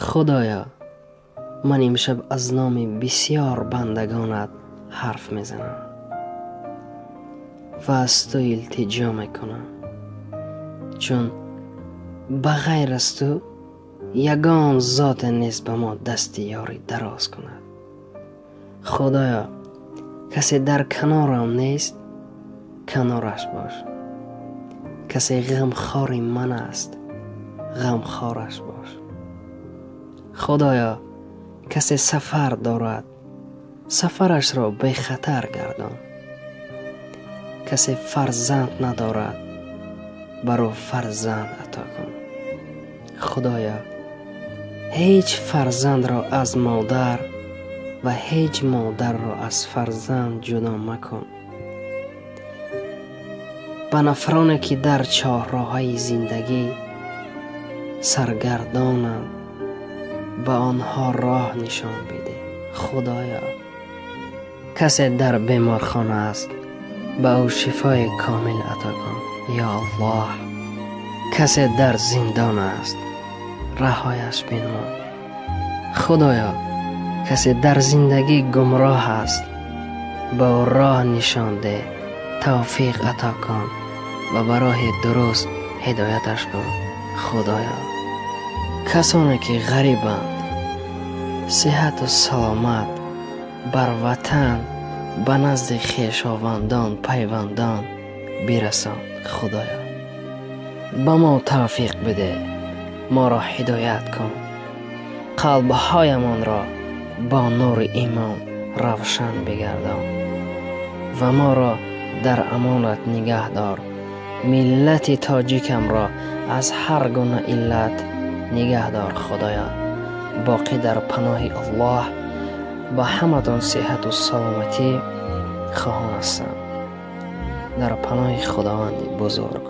Худоё, ман имшаб аз номи бисёр бандагонат ҳарф мезанам ва аз ту илтиҷо мекунам, чун ба ғайр аз ту ягон зоте нест ба мо дасти ёрӣ дароз кунад. Худоё, касе дар канорам нест, канораш бош. Касе ғамхори ман аст, ғамхораш бош. Худоё, касе сафар дорад, сафарашро бехатар гардон. Касе фарзанд надорад, бар ӯ фарзанд ато кун. Худоё, ҳеҷ фарзандро аз модар ва ҳеҷ модарро аз фарзанд ҷудо макун. Ба нафароне ки дар чорроҳаи зиндагӣ саргардонанд, ба онҳо роҳ нишон бидеҳ. Худоё, касе дар беморхона аст, ба ӯ шифои комил ато кун, ё Аллоҳ. Касе дар зиндон аст, раҳояш бинмо. Худоё, касе дар зиндагӣ гумроҳ аст, ба ӯ роҳ нишон деҳ, тавфиқ ато кун ва ба роҳи дуруст ҳидояташ кун. Худоё, касоне ки ғарибанд, сиҳату саломат бар ватан ба назди хешовандон, пайвандон бирасон. Худоё, ба мо тавфиқ бидеҳ, моро ҳидоят кун, қалбҳоямонро бо нури имон равшан бигардон ва моро дар амонат нигаҳ дор. Миллати тоҷикамро аз ҳар гуна иллат нигаҳ дор. Худоё, боқӣ дар паноҳи Аллоҳ. Ба ҳаматон сиҳату саломатӣ хоҳон ҳастам. Дар паноҳи Худованди бузург.